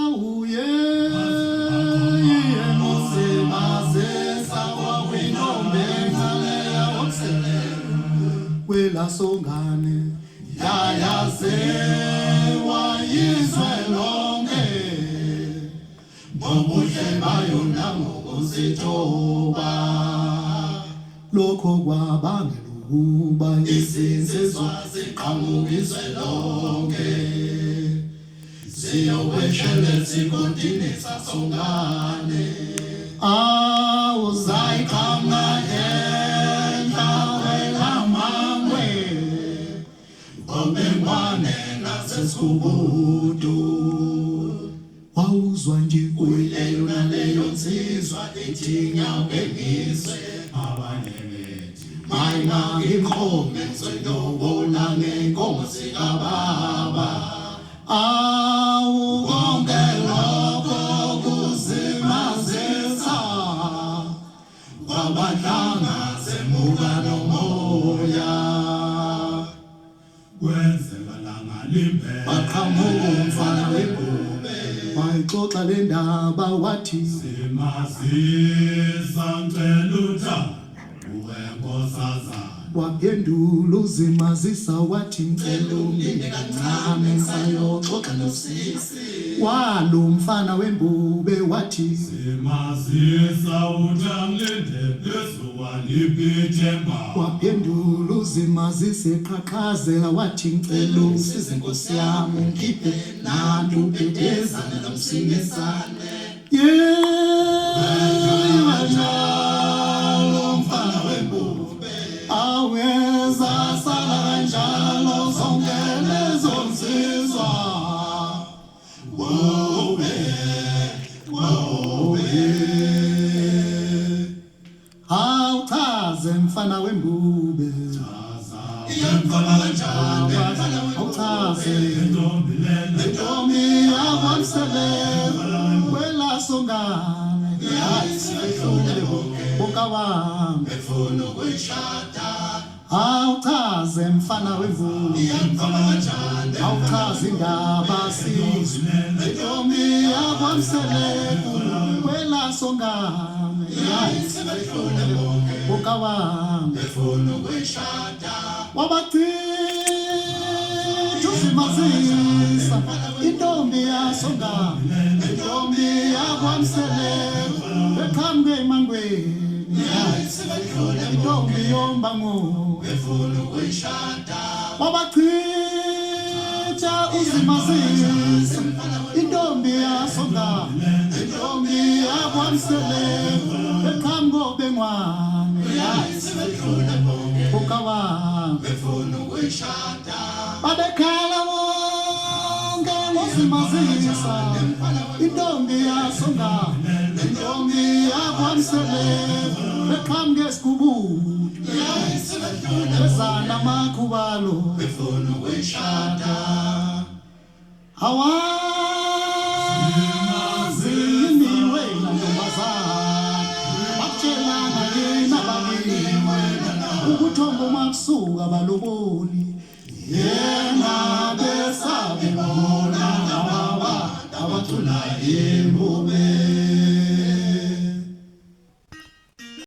Awu ye Uzimazisa kwakuyintombi encane yakoMseleku kwelasongane yayaziwa yizwe lonke ngobuhle bayo nangokuzithoba. Lokho kwabangela ukuba Izinsizwa ziqhamuka izwe lonke ziyokweshela esigodini sasongane. Awu Zayiqhamuka enhla kwelamangwe ngobengwane nasesigubudu. Wawuzwa nje Kuyileyo naleyo nsizwa ithi ngiyawuke ngizwe abanye bethi mayingangiqome ngizoyilobola ngenkomo zikababa. Awu Konke lokho kuzimazisa kwabadlanga zemuka nomoya. Kwenzeka langa limbele Baqhamuka umfana wembube Wayixoxa le ndaba wathi Simazisa ngicela uthando uwe nkosazana. Waphendula uzimazisa wathi Ngicela ungilinde kancane ngisayoxoxa nosisi. Walo mfana wembube wathi Simazisa uthi angilinde phezu kwaliphi ithemba. Waphendula uzimazisa eqhaqhazela wathi Ngicela ngicela ungisize nkosi yami ungikhiphe nantu ubhedezane nomsingisane. Yey Kanjalo mfana wembube Aweza zasala kanjalo zonke lezo nsizwa. Wobe wobe. Awuchaze mfana wembube Chaza Iyamqoma kanjani mfana Awuchaze wembube Intombi lena Intombi yakwamseleku kwelasongane Yayi sebehlule bonke bonkabami befuna ukuyishada. Awuchaze mfana wembube Iyamqoma kanjani mfana Awuchaze wembube indaba Intombi sizwe lena Intombi yakwamseleku kwelasongane Yayi sebehlule bonke bonkabami befuna ukuyishada. Wabachitha uzimazisa intombi yasongane intombi yakwamseleku beqhamuke emangweni Yayi sebehlule intombi bonke yombango befuna ukuyishada. Wabachitha uzimazisa intombi yasongane intombi yakwamseleku beqhamuke obengwane Yayi sebehlule bonke bokabami befuna ukuyishada. Babekhala bonke ngozimazisa intombi yasongane intombi yakwamseleku beqhamuke esigubudu Yayi sebehlule ezana makhubalo befuna ukuyishada. Awazi yini wena ntombazana bakutshelanga yini abakini ubuthongo makusuka baloboli Yena besabe bona laba abacula imbube.